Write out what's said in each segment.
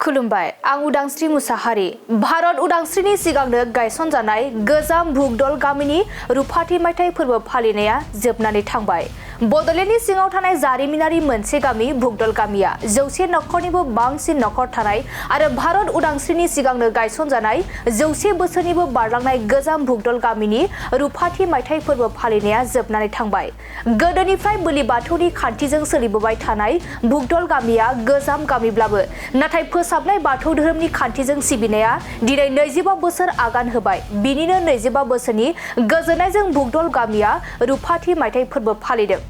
खुलुमबाय आं उदांस्रि मुसाहारि भारत उदांस्रिनि सिगांनो गायसनजानाय गोजाम भुगदल गामिनि रुफाथि मायथाइ फोरबो फालिनाया जोबनानै थांबाय। बडलेण्डनि सिङाव थानाय जारिमिनारि मोनसे गामि भुगदल गामिया 100 नखरनिबो बांसिन नखर थानाय आरो भारत उदांस्रिनि सिगांनो गायसनजानाय 100 बोसोरनिबो बारलांनाय गोजाम भुगदल गामिनि रुफाथि मायथाइ फोरबो फालिनाया जोबनानै थांबाय। गोदोनिफ्राय बोलि बाथौनि खान्थिजों सोलिबोबाय थानाय भुगदल गामिया गोजाम गामिब्लाबो नाथाय फोसाबनाय बाथौ धोरोमनि खान्थिजों सिबिनाया दिनै 25 बोसोर आगान होबाय। बिनिनो 25 बोसोरनि गोजोननायजों भुगदल गामिया रुफाथि मायथाइ फोरबो फालिदों।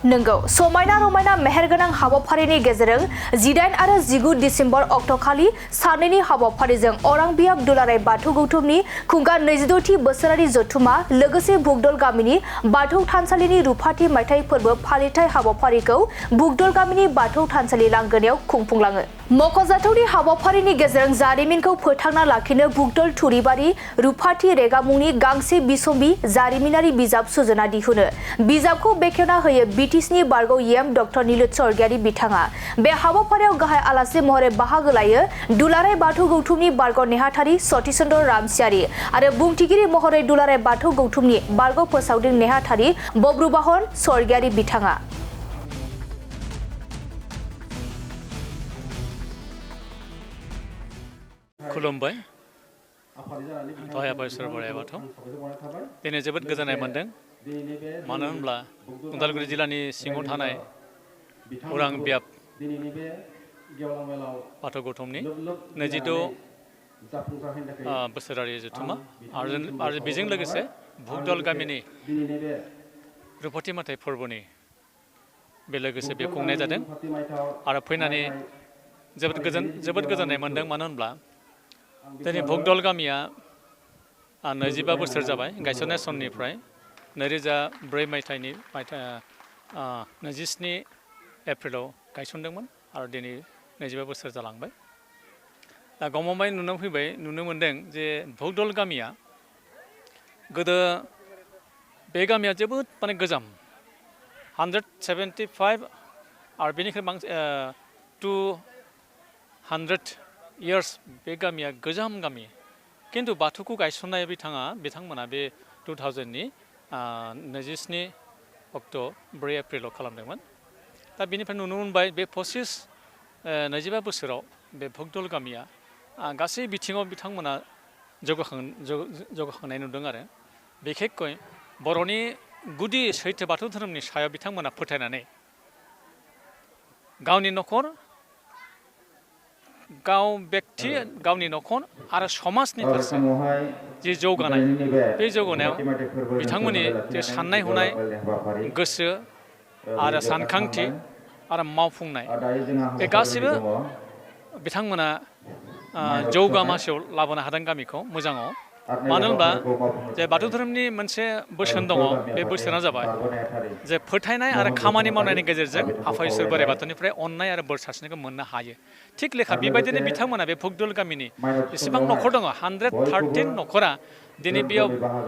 नंगौ समायना रमायना मेहेरगोनां हाबाफारिनि गेजेरजों 18 आरो 19 डिसेम्बर अक्ट'खालि सानैनि हाबाफारिजों अरां बियाब दुलाराय बाथौ गौथुमनि खुंगा 26थि बोसोरारि जथुमा लोगोसे भुगदल गामिनि बाथौ थानसालिनि रुफाथि मायथाइ फोरबो फालिथाय हाबाफारिखौ भुगदल गामिनि बाथौ थानसालि लांगोनायाव खुंफुंलाङो। मख'जाथावनि हाबाफारिनि गेजेरजों जारिमिनखौ फोथांना लाखिनो भुगदल थुरिबारि रुफाथि रेगा मुंनि गांसे बिसम्बि जारिमिनारि बिजाब सुजुना दिहुनो। बिजाबखौ बेखेवना होयो बिटिसिनि बारग' EM डक्टर नीलुत स्वर्गियारि बिथाङा। बे हाबाफारियाव गाहाय आलासि महरै बाहागो लायो दुलाराय बाथौ गौथुमनि बारग' नेहाथारि सतीश चन्द्र रामसियारि आरो बुंथिगिरि महरै दुलाराय बाथौ गौथुमनि बारग' फोसावदिं नेहाथारि बब्रुबाहन स्वर्गियारि बिथाङा। खुलुमबाय दहाय आफा बोराइ बाथौ दिनै जोबोद गोजोननाय मोन्दों। मानो होनब्ला उदालगुरि जिल्लानि सिङाव थानाय उरां बियाब बाथौ गौथुमनि 26 बोसोरारि जथुमा आरो बेजों लोगोसे भुगदल गामिनि रुफाथि मायथाइ फोरबोनि बे लोगोसे बे खुंनाय जादों आरो फैनानै जोबोद गोजोननाय मोन्दों। मानो होनब्ला दिनै भुगदल गामिया 25 बोसोर जाबाय गायसननाय समनिफ्राय 2004 मायथाइनि 27 एप्रिलाव गायसनदोंमोन आरो दिनै 25 बोसोर जालांबाय। दा गमामायै नुनो मोन्दों जे भुगदल गामिया गोदो बे गामिया जोबोद गोजाम 175 आरो बेनिख्रुइ बांसिन 200 इयार्स बे गामिया गोजाम गामि। खिन्थु बाथौखौ गायसननाय बिथांमोना बे 2000नि 27 4 एप्रिलाव खालामदोंमोन। दा बेनिफ्राय नुनो मोनबाय बे 25 बोसोराव बे भुगदल गामिया गासै बिथिङाव बिथांमोना जौगाखांनाय नुदों आरो बिखेखकै बर'नि गुदि सैथो बाथौ धोरोमनि सायाव बिथांमोना फोथायनानै गावनि न'खर गावनि न'खर आरो समाजनि फारसे जि जौगानाय बे जौगानायाव बिथांमोननि जे साननाय हनाय गोसो आरो सानखांथि आरो मावफुंनाय बे गासिबो बिथांमोना जौगा मासियाव लाबोनो हादों गामिखौ मोजाङाव। मानो होनब्ला जे बाथौ धोरोमनि मोनसे बोसोन दङ, बे बोसोना जाबाय जे फोथायनाय आरो खामानि मावनायनि गेजेरजों आफा इसोर बोराइ बाथौनिफ्राय अननाय आरो बोर सारस्रिनायखौ मोननो हायो। थिग लेखा बेबायदिनो बिथांमोना बे भुगदल गामिनि जेसेबां न'खर दङ 113 न'खरा दिनै बेयाव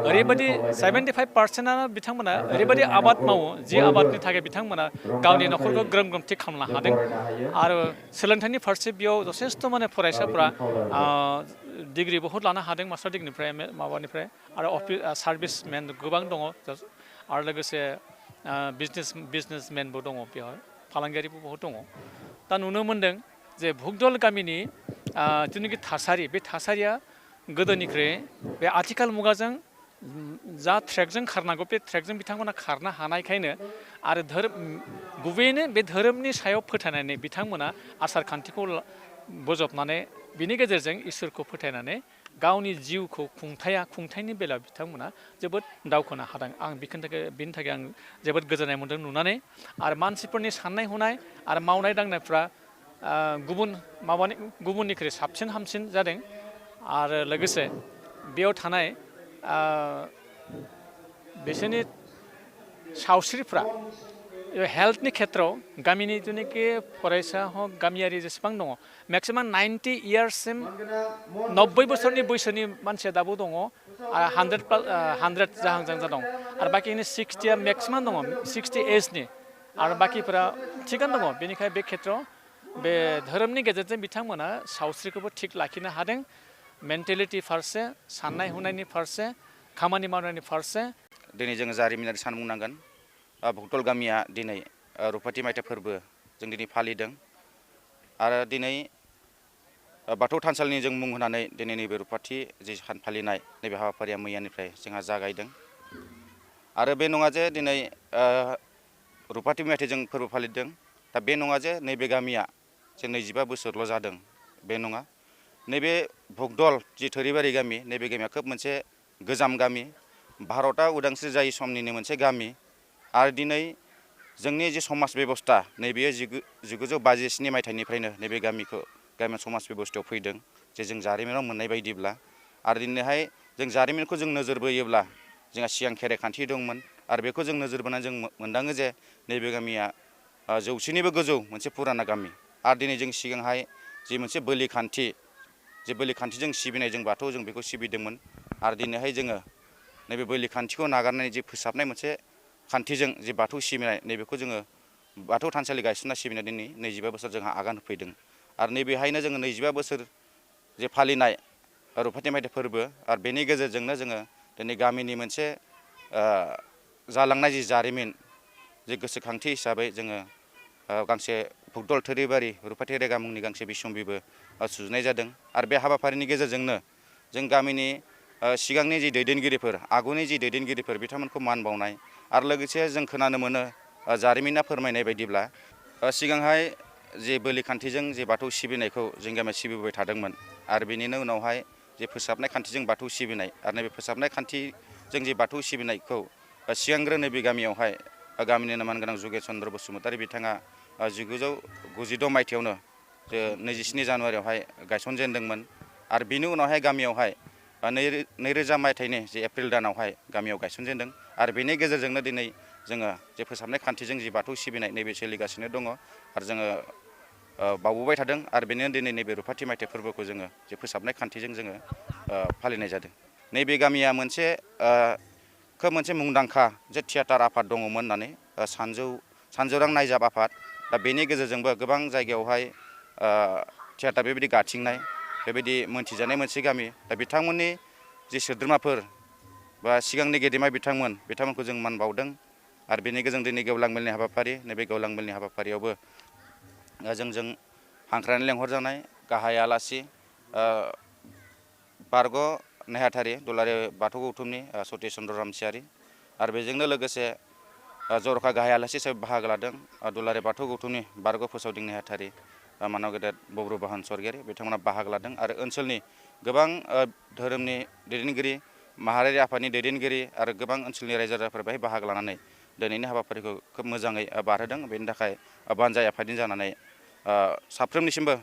ओरैबायदि 75%आनो बिथांमोना ओरैबायदि आबाद मावो जि आबादनि थाखाय बिथांमोना गावनि न'खरखौ ग्रोम ग्रोम थिग खालामनो हादों आरो सोलोंथाइनि फारसे बेयाव जथेस्थ' फरायसाफ्रा डिग्रि बहुद लानो हादों मास्टार डिग्रिनिफ्राय माबानिफ्राय आरो सार्भिसमेन गोबां दङ आरो लोगोसे बिजनेसमेनबो दङ बेवहाय फालांगियारिबो बहुद दङ। दा नुनो मोन्दों जे भुगदल गामिनि जिथुनाखि थासारि बे थासारिया गोदोनिख्रुइ बे आथिखाल मुगाजों जा ट्रेकजों खारनांगौ बे ट्रेकजों बिथांमोना खारनो हानायखायनो आरो गुबैयैनो बे धोरोमनि सायाव फोथायनानै बिथांमोना आसार खान्थिखौ बोजबनानै बिनि गेजेरजों इसोरखौ फोथायनानै गावनि जिउखौ खुंथायनि बेलायाव बिथांमोना जोबोद दावखोनो हादों। आं बिनि थाखाय आं जोबोद गोजोननाय मोन्दों नुनानै। आरो मानसिफोरनि साननाय हनाय आरो मावनाय दांनायफ्रा गुबुननिख्रुइ साबसिन हामसिन जादों आरो लोगोसे बेयाव थानाय बिसोरनि सावस्रिफ्रा हेल्थनि खेथ्रआव गामिनि जिथुनाखि फरायसा हक गामियारि जेसेबां दङ मेक्सिमाम 90 इयार्ससिम 90 बोसोरनि बैसोनि मानसिया दाबो दङ आरो 100 जाहां दं आरो बाखिनि 60 मेक्सिमाम दङ 60 एजनि आरो बाखिफोरा थिगानो दङ। बेनिखायनो बे खेथ्रआव बे धोरोमनि गेजेरजों बिथांमोना सावस्रिखौबो थिग लाखिनो हादों मेन्टेलिटि फारसे साननाय हनायनि फारसे खामानि मावनायनि फारसे दिनै जोङो जारिमिनारि सान बुंनांगोन भक्तल गामिया दिनै रुपाथि माइथाइ फोरबो जों दिनै फालिदों आरो दिनै बाथौ थानसालिनि जों मुं होनानै दिनै नैबे रुपाथि जि सान फालिनाय नैबे हाबाफारिया मैयानिफ्राय जोंहा जागायदों आरो बे नङा जे दिनै रुपाथि माइथाइ जों फोरबो फालिदों दा बे नङा जे नैबे गामिया जे 25 बोसोरल' जादों बे नङा नैबे भगदल जि थोरिबारि गामि नैबे गामिया खोब मोनसे गोजाम गामि भारतआ उदांस्रि जायै समनिनो मोनसे गामि आरो दिनै जोंनि जे समाज बेबस्था नैबेयो 1957 मायथाइनिफ्रायनो नैबे गामिया समाज बेबस्थायाव फैदों जे जों जारिमिनाव मोननाय बायदिब्ला आरो दिनैहाय जों जारिमिनखौ जों नोजोर बोयोब्ला जोंहा सिगां खेराइखान्थि दंमोन आरो बेखौ जों नोजोर बोनानै जों मोनदाङो जे नैबे गामिया 100निबो गोजौ मोनसे पुराना गामि आरो दिनै जों सिगांहाय जि मोनसे बोलि खान्थि जे बोलि खान्थिजों सिबिनाय जों बाथौ जों बेखौ सिबिदोंमोन आरो दिनैहाय जोङो नैबे बोलि खान्थिखौ नागारनानै जे फोसाबनाय मोनसे खान्थिजों जे बाथौ सिबिनाय नैबेखौ जोङो बाथौ थानसालि गायसनना सिबिनाय दिनै 25 बोसोर जोंहा आगान होफैदों आरो नैबेहायनो जोङो 25 बोसोर जे फालिनाय रुपाथि माइथाइ फोरबो आरो बेनि गेजेरजोंनो जोङो दिनै गामिनि मोनसे जालांनाय जि जारिमिन जे गोसोखांथि हिसाबै जोङो गांसे भगदल थोरिबारि रुपाथि रेगा मुंनि गांसे बिसम्बिबो सुजुनाय जादों आरो बे हाबाफारिनि गेजेरजोंनो जों गामिनि सिगांनि जि दैदेनगिरिफोर आगुनि जि दैदेनगिरिफोर बिथांमोनखौ मान बावनाय आरो लोगोसे जों खोनानो मोनो जारिमिना फोरमायनाय बायदिब्ला सिगांहाय जे बोलि खान्थिजों जे बाथौ सिबिनायखौ जों गामिया सिबिबाय थादोंमोन आरो बेनिनो उनावहाय जे फोसाबनाय खान्थिजों बाथौ सिबिनाय आरो नैबे फोसाबनाय खान्थिजों जे बाथौ सिबिनायखौ सिगांग्रो नैबे गामियावहाय गामिनिनो मानगोनां जुगेश चन्द्र बसुमतारी बिथाङा 1996 मायथाइयावनो जे 27 जानुवारियावहाय गायसनजेनदोंमोन आरो बिनि उनावहाय गामियावहाय 2000 मायथाइनि जे एप्रिल दानावहाय गामियाव गायसनजेनदों आरो बेनि गेजेरजोंनो दिनै जोङो जे फोसाबनाय खान्थिजों जि बाथौ सिबिनाय नैबे सोलिगासिनो दङ आरो जोङो बावबोबाय थादों आरो बेनिनो दिनै नैबे रुपाथि माइथाइ फोरबोखौ जोङो जे फोसाबनाय खान्थिजों जोङो फालिनाय जादों नैबे गामिया मोनसे खोब मोनसे मुंदांखा जे थियाटार आफाद दङमोन होननानै सानजौरां नायजाब आफाद दा बेनि गेजेरजोंबो गोबां जायगायावहाय थियाटार बेबायदि गाथिंनाय बेबायदि मोनथिजानाय मोनसे गामि दा बिथांमोननि जि सोद्रोमाफोर बा सिगांनि गेदेमा बिथांमोनखौ जों मान बावदों आरो बेनि गेजेरजों दिनै गेवलां मेलनि हाबाफारि नैबे गेवलां मेलनि हाबाफारियावबो जोंजों हांख्रायनानै लेंहरजानाय गाहाय आलासि बारग' नेहाथारि दुलाराय बाथौ गौथुमनि सतिश चन्द्र रामसियारि आरो बेजोंनो लोगोसे जर'खा गाहाय आलासि हिसाबै बाहागो लादों दुलाराय बाथौ गौथुमनि बारग' फोसावदिं नेहाथारि मानव गेदेर बब्रु बाहान स्वर्गीयारि बिथांमोना बाहागो लादों आरो ओनसोलनि गोबां धोरोमनि दैदेनगिरि माहारियारि आफादनि दैदेनगिरि आरो गोबां ओनसोलनि रायजो राजाफोर बेहाय बाहागो लानानै दिनैनि हाबाफारिखौ खोब मोजाङै बारहोदों बेनि थाखाय बानजाय आफादनि जानानै साफ्रोमनिसिमबो